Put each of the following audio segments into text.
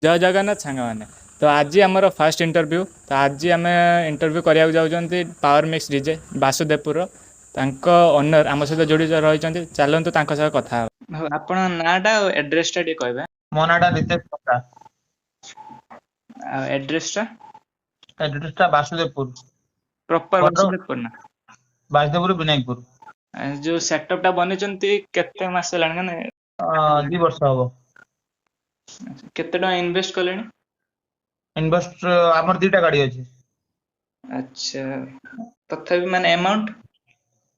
ଜୟ ଜଗନ୍ନାଥ ସାଙ୍ଗମାନେ। ତ ଆଜି ଆମର ଫାଷ୍ଟ ଇଣ୍ଟରଭ୍ୟୁ। ତ ଆଜି ଆମେ ଇଣ୍ଟରଭ୍ୟୁ କରିବାକୁ ଯାଉଛନ୍ତି ପାୱାର ମିକ୍ସ ଡିଜେ ବାସୁଦେବପୁରର। ତାଙ୍କ ଓନର ଆମ ସହିତ ଯୋଡ଼ି ରହିଛନ୍ତି। ଚାଲନ୍ତୁ, ତାଙ୍କ ସହ କଥା ହେବା। ହଉ, ଆପଣଙ୍କ ନାଁଟା ଆଉ ଆଡ୍ରେସଟା ଟିକେ କହିବେ? ମୋ ନାଁଟା ରିତେଶ ପଣ୍ଡା। ଆଉ ଆଡ୍ରେସଟା? ଆଡ୍ରେସଟା ବାସୁଦେବପୁର। ପ୍ରପର ଭଦ୍ରକ। ବାସୁଦେବପୁର ନା? ବାସୁଦେବପୁର, ବିନାୟକପୁର। ଯୋଉ ସେଟଅପ୍ ଟା ବନେଇଛନ୍ତି, କେତେ ମାସ ହେଲାଣି ମାନେ? 2 ବର୍ଷ ହବ। କେତେ ଟଙ୍କା ଇନଭେଷ୍ଟ କଲେଣି? ଇନଭେଷ୍ଟ, ଆମର ଦିଟା ଗାଡି ଅଛି। ଆଚ୍ଛା, ତଥାପି ମାନେ ଆମାଉଣ୍ଟ?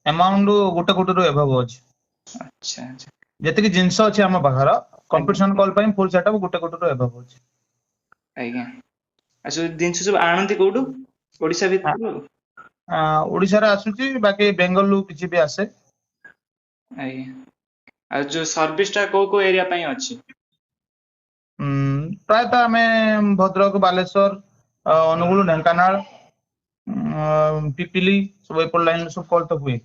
ଆମାଉଣ୍ଟ 1 କୋଟିରୁ ଏଭବ ଅଛି। ଆଚ୍ଛା ଆଚ୍ଛା ଯେତିକି ଜିନିଷ ଅଛି ଆମ ପାଖର, କମ୍ପିଟିସନ କଲ୍ ପାଇଁ ଫୁଲ ସେଟଅପ୍ 1 କୋଟିରୁ ଏଭବ ଅଛି। ଆଜ୍ଞା, ଆଉ ସବୁ ଜିନିଷ ସବୁ ଆଣନ୍ତି କୋଉଠୁ? ଓଡିଶା ଭିତରୁ? ଓଡିଶାରେ ଆସୁଛି, ବାକି ବେଙ୍ଗଲରୁ କିଛି ବି ଆସେ। ଆଜ୍ଞା, ଆଉ ଯୋଉ ସର୍ଭିସ ଟା କୋଉ କୋଉ ଏରିଆ ପାଇଁ ଅଛି? ପ୍ରାୟତଃ ଆମେ ଭଦ୍ରକ, ବାଲେଶ୍ୱର, ଅନୁଗୁଳ, ଢେଙ୍କାନାଳ, ପିପିଲି ସବୁ ଏପଟ ଲାଇନ ସବୁ କଲ୍ ତ ହୁଏ।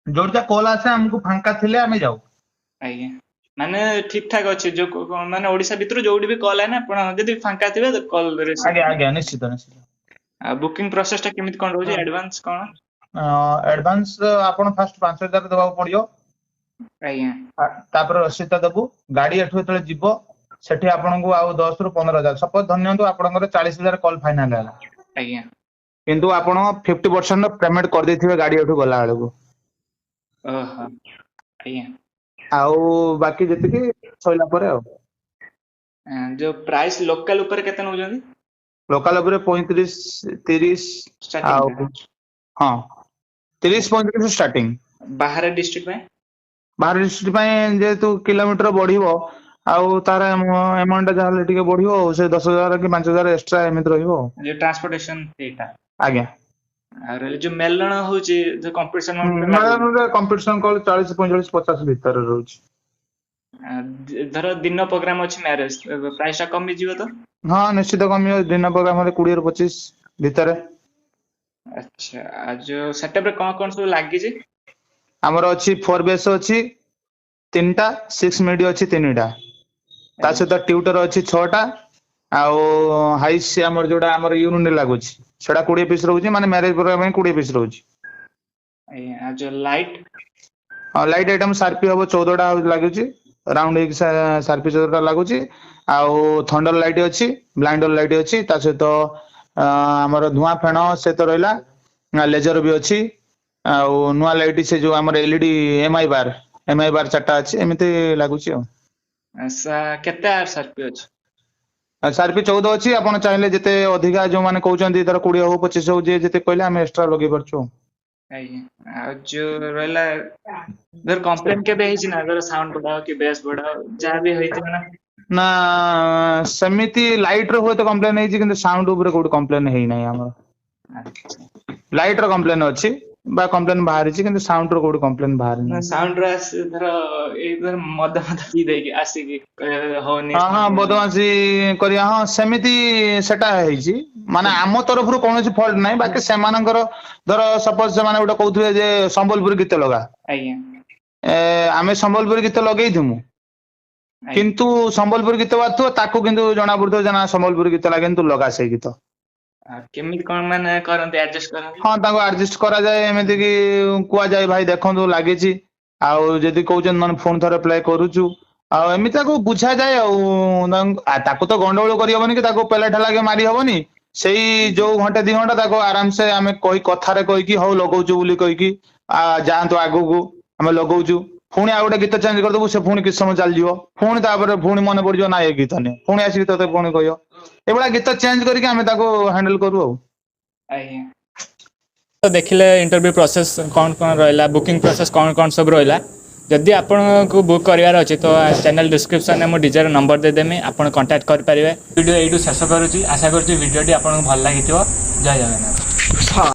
ଯୋଉଟା କଲ୍ ଆସେ, ଆମକୁ ଫାଙ୍କା ଥିଲେ ଆମେ ଯାଉ। ଆଜ୍ଞା, ମାନେ ଠିକ ଠାକ ଅଛି। ଯୋଉ ମାନେ ଓଡିଶା ଭିତରୁ ଯୋଉଠି ବି କଲ୍ ଆଇନା, ଆପଣ ଯଦି ଫାଙ୍କା ଥିବେ କଲ୍। ଆଜ୍ଞା ଆଜ୍ଞା ନିଶ୍ଚିତ ନିଶ୍ଚିତ। ଆଉ ବୁକିଂ ପ୍ରୋସେସ ଟା କେମିତି କଣ ରହୁଛି? ଆଡଭାନ୍ସ କଣ? ଆଡଭାନ୍ସ ଆପଣ ଫାଷ୍ଟ 5,000 ଦେବାକୁ ପଡିବ। ତାପରେ ରସିଦଟା ଦବୁ। ଗାଡି ଏଠୁ ଯେତେବେଳେ ଯିବ, ସେଠି ଆପଣଙ୍କୁ ଆଉ 10ରୁ 15 ହଜାର। ସପୋଜ ଧରି ନିଅନ୍ତୁ ଆପଣଙ୍କର 40,000 କଲ୍ ଫାଇନାଲ ହେଲା। କିନ୍ତୁ ଆପଣ 50% ପେମେଣ୍ଟ କରିଦେଇଥିବେ ଗାଡି ଏଠୁ ଗଲା ବେଳକୁ। ଓହୋ, ଆଜ୍ଞା। ଆଉ ବାକି ଯେତିକି ସଇଲା ପରେ ଆଉ। ଯୋଉ ପ୍ରାଇସ୍ ଲୋକାଲ ଉପରେ କେତେ ନଉଛନ୍ତି? ଲୋକାଲ ଉପରେ 35, 30 ଆଉ ଷ୍ଟାର୍ଟିଂ? ହଁ, 30, 35 ଷ୍ଟାର୍ଟିଂ। ବାହାର ଡିଷ୍ଟ୍ରିକ୍ଟ ପାଇଁ? ବାହାର ଡିଷ୍ଟ୍ରିକ୍ଟ ପାଇଁ ଯେହେତୁ କିଲୋମିଟର ବଢିବ ଆଉ ତାର ଆମାଉଣ୍ଟ ଟା ଯାହାହେଲେ ଟିକେ ବଢିବ ଆଉ ସେ 10,000 କି 5,000 ଏକ୍ସଟ୍ରା ଏମିତି ରହିବ ଆଉ। ଯୋଉ ଟ୍ରାନ୍ସପୋର୍ଟେସନ ଫିଟା? ଆଜ୍ଞା। ଆଉ ରହିଲା ଯୋଉ ମେଲଣ ହଉଛି, ଯୋଉ କମ୍ପିଟିସନ? କମ୍ପିଟିସନ କଲ୍ 40, 45, 50 ଭିତରେ ରହୁଛି। ଧର ଦିନ ପ୍ରୋଗ୍ରାମ ଅଛି ମ୍ୟାରେଜ, ପ୍ରାଇସ୍ ଟା କମିଯିବ ତ? ହଁ, ନିଶ୍ଚିତ କମିବ। ଦିନ ପ୍ରୋଗ୍ରାମ ହେଲେ 20ରୁ 25 ଭିତରେ। ଆଚ୍ଛା, ଆଉ ଯୋଉ ସେଟଅପ ରେ କଣ କଣ ସବୁ ଲାଗିଛି? ଆମର ଅଛି ଫୋର ବେସ୍ ଅଛି ତିନିଟା, ସିକ୍ସ ମିଡି ଅଛି ତିନିଟା, ତା ସହିତ ଟ୍ୱିଟର ଅଛି ଛଅଟା, ଆଉ ହାଇସ୍ ଆମର ଯୋଉଟା ଆମର ୟୁନିଟ୍ ଲାଗୁଛି, ସେଟା 20 ପିସ୍ ରହୁଛି। ମାନେ ମ୍ୟାରେଜ ପ୍ରୋଗ୍ରାମ ପାଇଁ 20 ପିସ୍ ରହୁଛି। ଆଜ୍ଞା, ଆଉ ଯୋଉ ଲାଇଟ୍? ଲାଇଟ୍ ଆଇଟମ ସାର୍ପି ହବ 14ଟା ଲାଗୁଛି। ରାଉଣ୍ଡ ହେଇକି ସାର୍ପି 14ଟା ଲାଗୁଛି। ଆଉ ଥଣ୍ଡର ଲାଇଟ୍ ଅଛି, ବ୍ଲାଇଣ୍ଡର ଲାଇଟ୍ ଅଛି, ତା ସହିତ ଆମର ଧୂଆଁ ଫେଣ ସେ ତ ରହିଲା, ଲେଜର ବି ଅଛି। ଆଉ ନୂଆ ଲାଇଟ୍ ସେ ଯୋଉ ଆମର ଏଲଇଡି ଏମଆଇ ବାର, ଏମଆଇ ବାର ଚାରିଟା ଅଛି। ଏମିତି ଲାଗୁଛି ଆଉ। କେତେ ଆର ସାର୍ପି ଅଛି? ସାର୍ପି 14 ଅଛି। ଆପଣ ଚାହିଁଲେ ଯେତେ ଅଧିକା ଯୋଉମାନେ କହୁଛନ୍ତି, ଧର 20 ହଉ, 25 ହଉ, ଯିଏ ଯେତେ କହିଲେ ଆମେ ଏକ୍ସଟ୍ରା ଲଗେଇ ପାରୁଛୁ ଆଉ। ଆଜ୍ଞା, ଆଉ ଯୋଉ ରହିଲା, ଧର କମ୍ପ୍ଲେନ କେବେ ହେଇଛି ନା, ଧର ସାଉଣ୍ଡ ବଢାଅ କି ବେସ୍ ବଢାଅ, ଯାହା ବି ହେଇଥିବ ନା? ନା, ସେମିତି ଲାଇଟ ର ହୁଏତ କମ୍ପ୍ଲେନ ହେଇଛି, କିନ୍ତୁ ସାଉଣ୍ଡ ଉପରେ କୋଉଠି କମ୍ପ୍ଲେନ ହେଇନାହିଁ ଆମର। ଲାଇଟ ର କମ୍ପ୍ଲେନ ଅଛି ବା କମ୍ପ୍ଲେନ ବାହାରିଛି, କିନ୍ତୁ ସାଉଣ୍ଡ ର କୋଉଠି କମ୍ପ୍ଲେନ ବାହାରିନି। ନା, ସାଉଣ୍ଡ ର ଆସି ଧର ଏଇ ଧର ମଦ ମଦ ପିଇ ଦେଇକି ଆସିକି ହଉନି। ହଁ, ବଦମାସି କରିବା, ହଁ, ସେମିତି ସେଟା ହେଇଛି। ମାନେ ଆମ ତରଫରୁ କୌଣସି ଫଲ୍ଟ ନାହିଁ। ବାକି ସେମାନଙ୍କର ଧର ସପୋଜ ସେମାନେ ଗୋଟେ କହୁଥିବେ ଯେ ସମ୍ବଲପୁରୀ ଗୀତ ଲଗା। ଆମେ ସମ୍ବଲପୁରୀ ଗୀତ ଲଗେଇଥିମୁ, କିନ୍ତୁ ସମ୍ବଲପୁରୀ ଗୀତ ବାଜୁଥିବ ତାକୁ, କିନ୍ତୁ ଜଣା ପଡୁଥିବ ଯେ ନା, ସମ୍ବଲପୁରୀ ଗୀତ ଲାଗେନି, ତୁ ଲଗା ସେଇ ଗୀତ। ଆଉ କେମିତି କଣ ମାନେ କରନ୍ତି, ଆଡଜଷ୍ଟ କରନ୍ତି? ହଁ, ତାଙ୍କୁ ଆଡଜଷ୍ଟ କରାଯାଏ। ଏମିତି କି କୁହାଯାଏ, ଭାଇ ଦେଖନ୍ତୁ ଲାଗିଛି, ଆଉ ଯଦି କହୁଛନ୍ତି ନହେଲେ ପୁଣି ଥରେ ପ୍ଲେ କରୁଛୁ। ଆଉ ଏମିତି ତାକୁ ବୁଝାଯାଏ। ଆଉ ତାକୁ ତ ଗଣ୍ଡଗୋଳ କରିହବନି କି ତାକୁ ପେଲା ଠେଲା ମାରି ହବନି। ସେଇ ଯୋଉ ଘଣ୍ଟେ 2 ଘଣ୍ଟା ତାକୁ ଆରାମସେ ଆମେ କହି, କଥାରେ କହିକି, ହଉ ଲଗଉଛୁ ବୋଲି କହିକି, ଯାଆନ୍ତୁ ଆଗକୁ, ଆମେ ଲଗଉଛୁ। ପୁଣି ଆଉ ଗୋଟେ ଗୀତ ଚେଞ୍ଜ କରିଦବୁ, ସେ ପୁଣି କିଛି ସମୟ ଚାଲିଯିବ। ପୁଣି ତାପରେ ପୁଣି ମନେ ପଡିଯିବ, ନା, ଏ ଗୀତ ନିଅ। ପୁଣି ଆସିକି ତତେ ପୁଣି କହିବ। ଏଇଭଳିଆ ଗୀତ ଚେଞ୍ଜ କରିକି ଆମେ ତାକୁ ହ୍ୟାଣ୍ଡେଲ କରୁ ଆଉ। ଆଜ୍ଞା, ତ ଦେଖିଲେ ଇଣ୍ଟରଭ୍ୟୁ ପ୍ରୋସେସ୍ କ'ଣ କ'ଣ ରହିଲା, ବୁକିଂ ପ୍ରୋସେସ୍ କ'ଣ କ'ଣ ସବୁ ରହିଲା। ଯଦି ଆପଣଙ୍କୁ ବୁକ୍ କରିବାର ଅଛି, ତ ଚ୍ୟାନେଲ୍ ଡିସ୍କ୍ରିପ୍ସନ୍ରେ ମୁଁ ଡିଜେର ନମ୍ବର ଦେଇଦେମି, ଆପଣ କଣ୍ଟାକ୍ଟ କରିପାରିବେ। ଭିଡ଼ିଓ ଏଇଠୁ ଶେଷ କରୁଛି। ଆଶା କରୁଛି ଭିଡ଼ିଓଟି ଆପଣଙ୍କୁ ଭଲ ଲାଗିଥିବ। ଜୟ ଜଗନ୍ନାଥ।